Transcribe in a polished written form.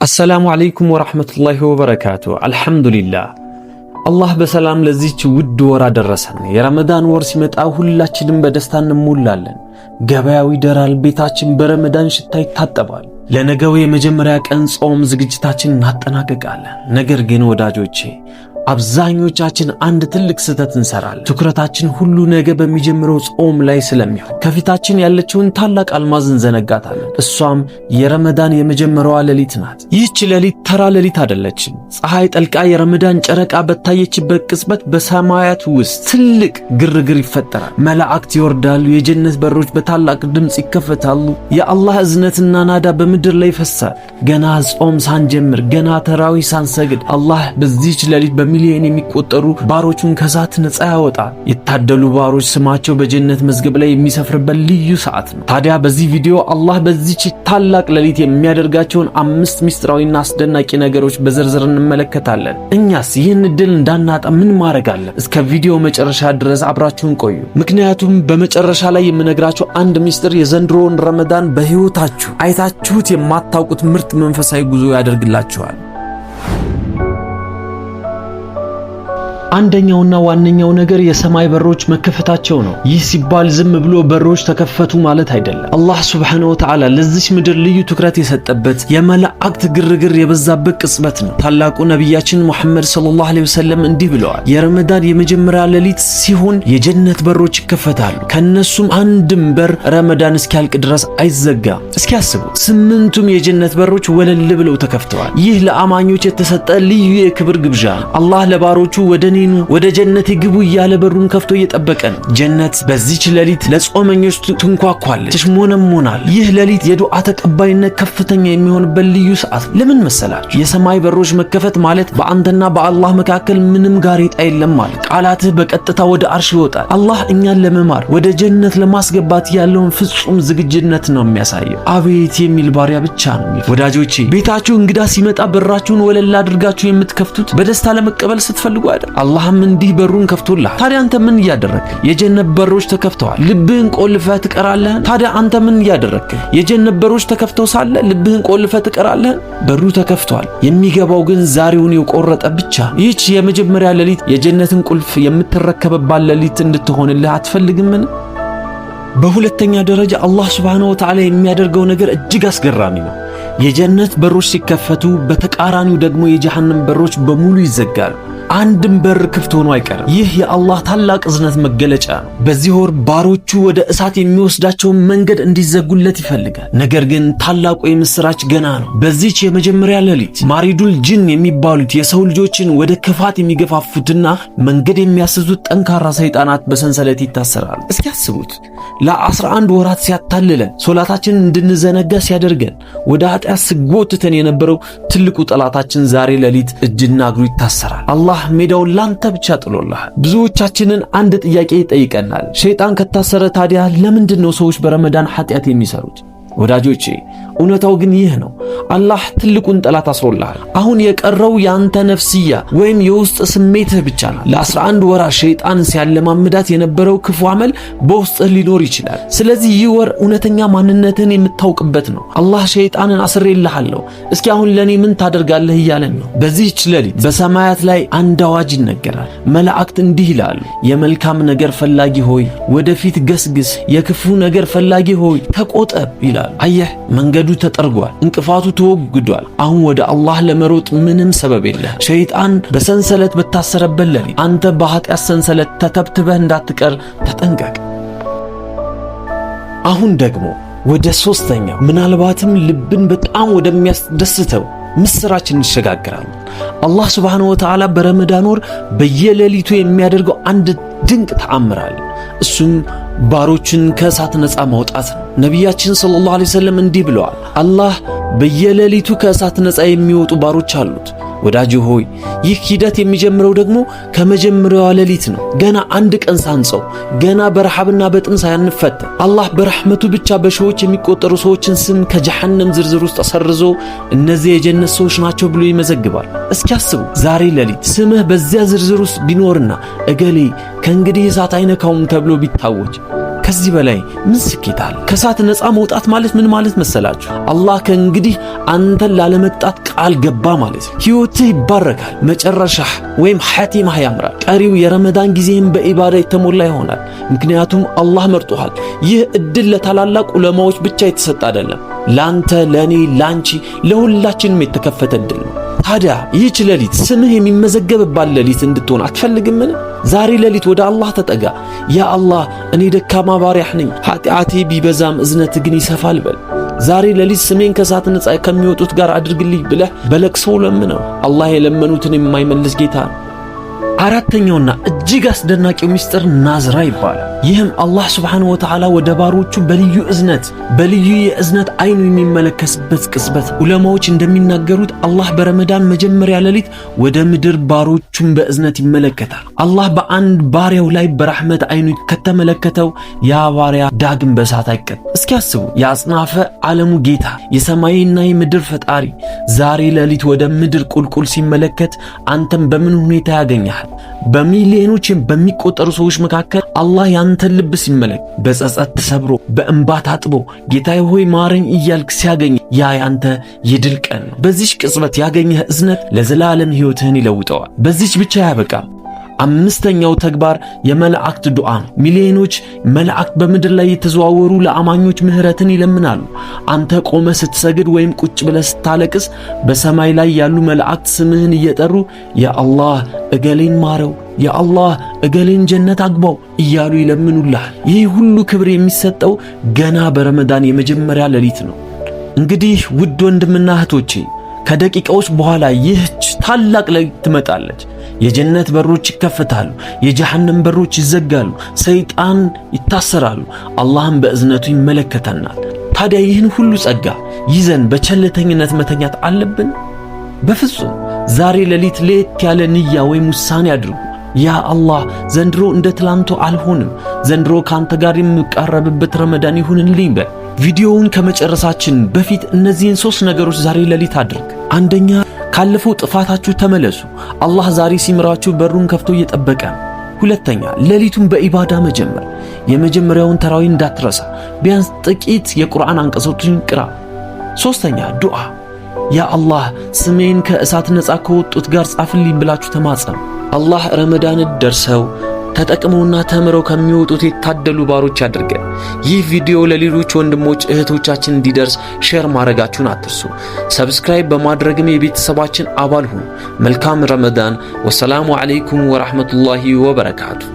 السلام عليكم ورحمة الله وبركاته። الحمد لله አላህ በሰላም ለዚች ውድ ወር አደረሰን። የረመዳን ወር ሲመጣ ሁላችንም በደስታ እንሞላለን። ገበያው ይደራል፣ ቤታችን በረመዳን ሽታ ይታጠባል። ለነገው የመጀመሪያ ቀን ጾም ዝግጅታችን እናጠናቅቃለን። ነገር ግን ወዳጆቼ፣ አብዛኞቻችን አንድ ትልቅ ስህተት እንሰራለን። ትኩረታችን ሁሉ ነገ በሚጀምረው ጾም ላይ ስለሚሆን ከፊታችን ያለችውን ታላቅ አልማዝ እንዘነጋታለን። እሷም የረመዳን የመጀመሪያዋ ሌሊት ናት። ይህች ሌሊት ተራ ሌሊት አይደለችም። ፀሐይ ጠልቃ የረመዳን ጨረቃ በታየችበት ቅጽበት በሰማያት ውስጥ ትልቅ ግርግር ይፈጠራል። መላእክት ይወርዳሉ። የጀነት በሮች በታላቅ ድምፅ ይከፈታሉ። የአላህ እዝነትና ናዳ በምድር ላይ ይፈሳል። ገና ጾም ሳንጀምር፣ ገና ተራዊ ሳንሰግድ አላህ በዚህች ሌሊት በሚሊዮን የሚቆጠሩ ባሮቹን ከእሳት ነፃ ያወጣል። የታደሉ ባሮች ስማቸው በጀነት መዝገብ ላይ የሚሰፍርበት ልዩ ሰዓት ነው። ታዲያ በዚህ ቪዲዮ አላህ በዚች ታላቅ ሌሊት የሚያደርጋቸውን አምስት ሚስጥራዊና አስደናቂ ነገሮች በዝርዝር እንመለከታለን። እኛስ ይህን እድል እንዳናጣ ምን ማድረግ አለን? እስከ ቪዲዮ መጨረሻ ድረስ አብራችሁን ቆዩ። ምክንያቱም በመጨረሻ ላይ የምነግራችሁ አንድ ሚስጥር የዘንድሮውን ረመዳን በህይወታችሁ አይታችሁት የማታውቁት ምርጥ መንፈሳዊ ጉዞ ያደርግላችኋል። አንደኛውና ዋነኛው ነገር የሰማይ በሮች መከፈታቸው ነው። ይህ ሲባል ዝም ብሎ በሮች ተከፈቱ ማለት አይደለም። አላህ سبحانه وتعالى ለዚች ምድር ልዩ ትኩረት የሰጠበት፣ የመላእክት ግርግር የበዛበት ቅጽበት ነው። ታላቁ ነቢያችን ሙሐመድ صلى الله عليه وسلم እንዲህ ብለዋል። የረመዳን የመጀመሪያ ሌሊት ሲሆን የጀነት በሮች ይከፈታሉ። ከነሱም አንድም በር ረመዳን እስኪያልቅ ድረስ አይዘጋም። እስኪ አስቡ፣ ስምንቱም የጀነት በሮች ወለል ብለው ተከፍተዋል። ይህ ለአማኞች የተሰጠ ልዩ የክብር ግብዣ ነው። አላህ ለባሮቹ ወደ እኔ ኑ፣ ወደ ጀነት ግቡ እያለ በሩን ከፍቶ እየጠበቀ ነው። ጀነት በዚች ሌሊት ለጾመኞች ትንኳኳለች፣ ትሽሞነሞናል። ይህ ሌሊት የዱዓ ተቀባይነት ከፍተኛ የሚሆንበት ልዩ ሰዓት። ለምን መሰላችሁ? የሰማይ በሮች መከፈት ማለት በአንተና በአላህ መካከል ምንም ጋሬጣ የለም ማለት፣ ቃላትህ በቀጥታ ወደ አርሽ ይወጣል። አላህ እኛን ለመማር፣ ወደ ጀነት ለማስገባት ያለውን ፍጹም ዝግጁነት ነው የሚያሳየው። አቤት የሚል ባሪያ ብቻ ነው። ወዳጆቼ፣ ቤታችሁ እንግዳ ሲመጣ በራችሁን ወለል አድርጋችሁ የምትከፍቱት በደስታ ለመቀበል ስትፈልጉ አይደል? አላህም እንዲህ በሩን ከፍቶልሃል። ታዲያ አንተ ምን እያደረግክ? የጀነት በሮች ተከፍተዋል። ልብህን ቆልፈህ ትቀራለህ? ታዲያ አንተ ምን እያደረግክ? የጀነት በሮች ተከፍተው ሳለ ልብህን ቆልፈህ ትቀራለህ? በሩ ተከፍቷል። የሚገባው ግን ዛሬውን የቆረጠ ብቻ። ይህች የመጀመሪያ ሌሊት የጀነትን ቁልፍ የምትረከብባት ሌሊት እንድትሆንልህ አትፈልግምን? በሁለተኛ ደረጃ አላህ سبحانه وتعالى የሚያደርገው ነገር እጅግ አስገራሚ ነው። የጀነት በሮች ሲከፈቱ፣ በተቃራኒው ደግሞ የጀሃነም በሮች በሙሉ ይዘጋሉ። አንድም በር ክፍት ሆኖ አይቀርም። ይህ የአላህ ታላቅ እዝነት መገለጫ ነው። በዚህ ወር ባሮቹ ወደ እሳት የሚወስዳቸውን መንገድ እንዲዘጉለት ይፈልጋል። ነገር ግን ታላቁ የምስራች ገና ነው። በዚች የመጀመሪያ ሌሊት ማሪዱል ጅን የሚባሉት የሰው ልጆችን ወደ ክፋት የሚገፋፉትና መንገድ የሚያስዙት ጠንካራ ሰይጣናት በሰንሰለት ይታሰራሉ። እስኪ አስቡት፣ ለ11 ወራት ሲያታልለን፣ ሶላታችንን እንድንዘነጋ ሲያደርገን፣ ወደ ኃጢአት ሲጎትተን የነበረው ትልቁ ጠላታችን ዛሬ ሌሊት እጅና እግሩ ይታሰራል። አላህ ሜዳውን ላንተ ብቻ ጥሎልሃል። ብዙዎቻችንን አንድ ጥያቄ ይጠይቀናል። ሸይጣን ከታሰረ ታዲያ ለምንድን ነው ሰዎች በረመዳን ኃጢአት የሚሰሩት? ወዳጆቼ፣ እውነታው ግን ይህ ነው። አላህ ትልቁን ጠላት አስሮልሃል። አሁን የቀረው የአንተ ነፍስያ ወይም የውስጥ ስሜትህ ብቻ ነው። ለ11 ወራት ሸይጣን ሲያለማምዳት የነበረው ክፉ አመል በውስጥህ ሊኖር ይችላል። ስለዚህ ይህ ወር እውነተኛ ማንነትህን የምታውቅበት ነው። አላህ ሸይጣንን አስሬልሃለሁ፣ እስኪ አሁን ለእኔ ምን ታደርጋለህ እያለን ነው። በዚህች ሌሊት በሰማያት ላይ አንድ አዋጅ ይነገራል። መላእክት እንዲህ ይላሉ፣ የመልካም ነገር ፈላጊ ሆይ ወደፊት ገስግስ፣ የክፉ ነገር ፈላጊ ሆይ ተቆጠብ ይላሉ። አየህ፣ መንገዱ ተጠርጓል፣ እንቅፋቱ ተወግዷል። አሁን ወደ አላህ ለመሮጥ ምንም ሰበብ የለህ። ሸይጣን በሰንሰለት በታሰረበት ሌሊት አንተ በኃጢአት ሰንሰለት ተተብትበህ እንዳትቀር ተጠንቀቅ። አሁን ደግሞ ወደ ሶስተኛው፣ ምናልባትም ልብን በጣም ወደሚያስደስተው ምስራች እንሸጋግራለን። አላህ سبحانه وتعالى በረመዳን ወር በየሌሊቱ የሚያደርገው አንድ ድንቅ ተአምር አለ። እሱም ባሮችን ከእሳት ነፃ ማውጣት ነው። ነቢያችን صلى الله عليه وسلم እንዲህ ብለዋል፣ አላህ በየሌሊቱ ከእሳት ነፃ የሚወጡ ባሮች አሉት። ወዳጅ ሆይ፣ ይህ ሂደት የሚጀምረው ደግሞ ከመጀመሪያዋ ሌሊት ነው። ገና አንድ ቀን ሳንጸው፣ ገና በረሃብና በጥም ሳንፈተን አላህ በረሕመቱ ብቻ በሺዎች የሚቆጠሩ ሰዎችን ስም ከጀሐነም ዝርዝር ውስጥ አሰርዞ እነዚህ የጀነት ሰዎች ናቸው ብሎ ይመዘግባል። እስኪ አስቡ፣ ዛሬ ሌሊት ስምህ በዚያ ዝርዝር ውስጥ ቢኖርና እገሌ ከእንግዲህ እሳት አይነካውም ተብሎ ቢታወጅ ከዚህ በላይ ምን ስኬት አለ? ከእሳት ነፃ መውጣት ማለት ምን ማለት መሰላችሁ? አላህ ከእንግዲህ አንተን ላለመቅጣት ቃል ገባ ማለት ነው። ሕይወትህ ይባረካል። መጨረሻህ ወይም ሐቲማህ ያምራል። ቀሪው የረመዳን ጊዜህም በኢባዳ የተሞላ ይሆናል። ምክንያቱም አላህ መርጦሃል። ይህ እድል ለታላላቅ ዑለማዎች ብቻ የተሰጠ አይደለም። ላንተ፣ ለኔ፣ ላንቺ፣ ለሁላችንም የተከፈተ እድል ነው። ታዲያ ይህች ሌሊት ስምህ የሚመዘገብባት ሌሊት እንድትሆን አትፈልግምን? ዛሬ ሌሊት ወደ አላህ ተጠጋ። ያ አላህ፣ እኔ ደካማ ባሪያህ ነኝ፣ ኃጢአቴ ቢበዛም እዝነት ግን ይሰፋል በል። ዛሬ ሌሊት ስሜን ከእሳት ነፃ ከሚወጡት ጋር አድርግልኝ ብለህ በለቅሶ ለምነው። አላህ የለመኑትን የማይመልስ ጌታ ነው። አራተኛውና እጅግ አስደናቂው ምስጢር ናዝራ ይባላል። ይህም አላህ سبحانه وتعالى ወደ ባሮቹ በልዩ እዝነት፣ በልዩ የእዝነት አይኑ የሚመለከስበት ቅጽበት። ዑለማዎች እንደሚናገሩት አላህ በረመዳን መጀመሪያ ሌሊት ወደ ምድር ባሮቹን በእዝነት ይመለከታል። አላህ በአንድ ባሪያው ላይ በራህመት አይኑ ከተመለከተው ያ ባሪያ ዳግም በእሳት አይቀጣም። እስኪ አስቡ፣ የአጽናፈ ዓለሙ ጌታ፣ የሰማይና የምድር ፈጣሪ ዛሬ ሌሊት ወደ ምድር ቁልቁል ሲመለከት አንተም በምን ሁኔታ ያገኛል? በሚሊዮኖች በሚቆጠሩ ሰዎች መካከል አላህ ያንተን ልብ ሲመለከት በጸጸት ተሰብሮ በእንባ ታጥቦ ጌታዬ ሆይ ማረኝ እያልክ ሲያገኝ ያ ያንተ የድል ቀን ነው። በዚች ቅጽበት ያገኘህ እዝነት ለዘላለም ሕይወትህን ይለውጠዋል። በዚች ብቻ አያበቃም። አምስተኛው ተግባር የመላእክት ዱዓ ነው። ሚሊዮኖች መላእክት በምድር ላይ የተዘዋወሩ ለአማኞች ምህረትን ይለምናሉ። አንተ ቆመህ ስትሰግድ ወይም ቁጭ ብለህ ስታለቅስ በሰማይ ላይ ያሉ መላእክት ስምህን እየጠሩ ያ አላህ እገሌን ማረው፣ ያ አላህ እገሌን ጀነት አግባው እያሉ ይለምኑልሃል። ይህ ሁሉ ክብር የሚሰጠው ገና በረመዳን የመጀመሪያ ሌሊት ነው። እንግዲህ ውድ ወንድምና እህቶቼ፣ ከደቂቃዎች በኋላ ይህች ታላቅ ሌሊት ትመጣለች። የጀነት በሮች ይከፈታሉ፣ የጀሃነም በሮች ይዘጋሉ፣ ሰይጣን ይታሰራሉ። አላህም በእዝነቱ ይመለከተናል። ታዲያ ይህን ሁሉ ጸጋ ይዘን በቸልተኝነት መተኛት አለብን? በፍጹም። ዛሬ ሌሊት ለየት ያለ ንያ ወይም ውሳኔ አድርጉ። ያ አላህ፣ ዘንድሮ እንደ ትላንቱ አልሆንም፣ ዘንድሮ ካንተ ጋር የምቃረብበት ረመዳን ይሁንልኝ በል። ቪዲዮውን ከመጨረሳችን በፊት እነዚህን ሶስት ነገሮች ዛሬ ሌሊት አድርግ። አንደኛ፣ ካለፈው ጥፋታችሁ ተመለሱ። አላህ ዛሬ ሲምራችሁ በሩን ከፍቶ እየጠበቀ ነው። ሁለተኛ፣ ሌሊቱን በኢባዳ መጀመር። የመጀመሪያውን ተራዊ እንዳትረሳ፣ ቢያንስ ጥቂት የቁርአን አንቀጾችን ቅራ። ሶስተኛ፣ ዱዓ። ያ አላህ፣ ስሜን ከእሳት ነፃ ከወጡት ጋር ጻፍልኝ ብላችሁ ተማጸኑ። አላህ ረመዳንን ደርሰው ተጠቅመውና ተምረው ከሚወጡት የታደሉ ባሮች ያድርገን። ይህ ቪዲዮ ለሌሎች ወንድሞች እህቶቻችን እንዲደርስ share ማድረጋችሁን አትርሱ። Subscribe በማድረግም የቤተሰባችን አባል ሁኑ። መልካም ረመዳን። والسلام عليكم ورحمة الله وبركاته።